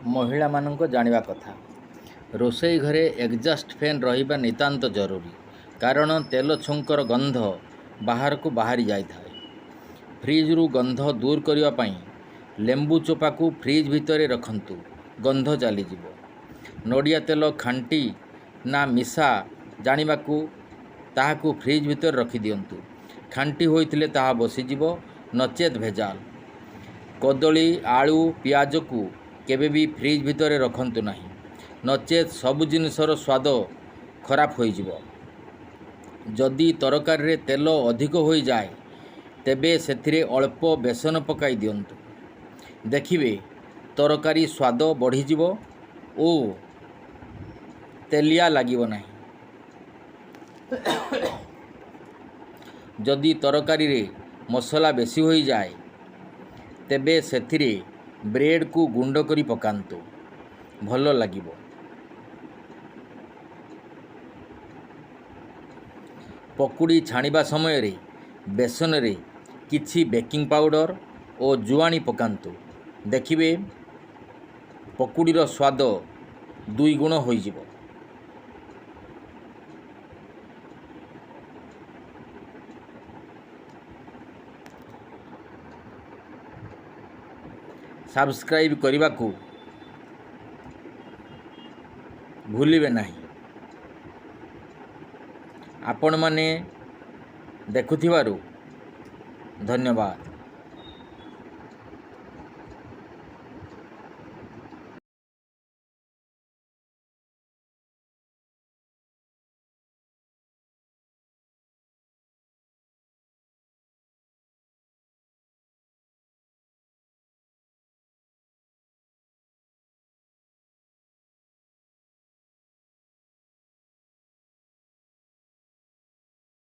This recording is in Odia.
ମହିଳାମାନଙ୍କ ଜାଣିବା କଥା। ରୋଷେଇ ଘରେ ଏଗ୍ଜଷ୍ଟ ଫ୍ୟାନ୍ ରହିବା ନିତାନ୍ତ ଜରୁରୀ, କାରଣ ତେଲ ଛୁଙ୍କର ଗନ୍ଧ ବାହାରକୁ ବାହାରି ଯାଇଥାଏ। ଫ୍ରିଜ୍ରୁ ଗନ୍ଧ ଦୂର କରିବା ପାଇଁ ଲେମ୍ବୁ ଚୋପାକୁ ଫ୍ରିଜ୍ ଭିତରେ ରଖନ୍ତୁ, ଗନ୍ଧ ଚାଲିଯିବ। ନଡ଼ିଆ ତେଲ ଖାଣ୍ଟି ନା ମିଶା ଜାଣିବାକୁ ତାହାକୁ ଫ୍ରିଜ୍ ଭିତରେ ରଖିଦିଅନ୍ତୁ। ଖାଣ୍ଟି ହୋଇଥିଲେ ତାହା ବସିଯିବ, ନଚେତ୍ ଭେଜାଲ। କଦଳୀ, ଆଳୁ, ପିଆଜକୁ କେବେ ବି ଫ୍ରିଜ୍ ଭିତରେ ରଖନ୍ତୁ ନାହିଁ, ନଚେତ୍ ସବୁ ଜିନିଷର ସ୍ୱାଦ ଖରାପ ହୋଇଯିବ। ଯଦି ତରକାରୀରେ ତେଲ ଅଧିକ ହୋଇଯାଏ, ତେବେ ସେଥିରେ ଅଳ୍ପ ବେସନ ପକାଇ ଦିଅନ୍ତୁ। ଦେଖିବେ, ତରକାରୀ ସ୍ୱାଦ ବଢ଼ିଯିବ ଓ ତେଲିଆ ଲାଗିବ ନାହିଁ। ଯଦି ତରକାରୀରେ ମସଲା ବେଶୀ ହୋଇଯାଏ, ତେବେ ସେଥିରେ ବ୍ରେଡ଼କୁ ଗୁଣ୍ଡ କରି ପକାନ୍ତୁ, ଭଲ ଲାଗିବ। ପକୁଡ଼ି ଛାଣିବା ସମୟରେ ବେସନରେ କିଛି ବେକିଂ ପାଉଡ଼ର ଓ ଜୁଆଣି ପକାନ୍ତୁ, ଦେଖିବେ ପକୁଡ଼ିର ସ୍ୱାଦ ଦୁଇଗୁଣ ହୋଇଯିବ। ସବସ୍କ୍ରାଇବ୍ କରିବାକୁ ଭୁଲିବେ ନାହିଁ। ଆପଣମାନେ ଦେଖୁଥିବାରୁ ଧନ୍ୟବାଦ।